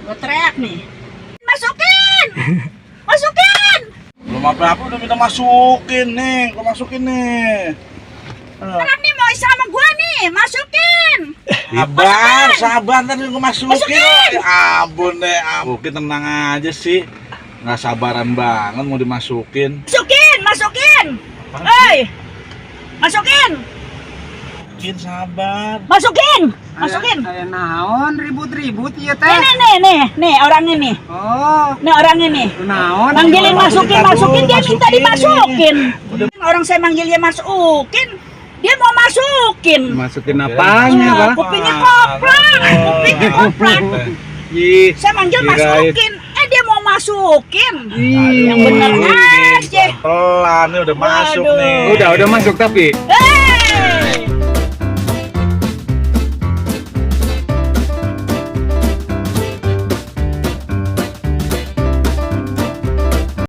Gue teriak nih. Masukin! Masukin! Belum apa-apa udah minta masukin nih. Gue masukin nih. Orang nih mau sama gue nih, masukin! Sabar tadi gue masukin. Masukin! Ya ampun deh, masukin tenang aja sih. Nggak sabaran banget mau dimasukin. Masukin! Hei! Masukin! Masukin sabar. Masukin! Kayak naon ribut-ribut ieu teh. Nih orangnya nih. Oh, Nih orangnya nih. naon? Manggilin masukin, dia minta Masukin. dimasukin. Orang saya manggilnya masukin, dia mau masukin. Masukin apanya, Pak? Kupingnya koprak. Ih, Saya manggil kirain. masukin, dia mau masukin. Ih, Yang bener aja. Pelan nih udah masuk Waduh. nih. Udah masuk tapi.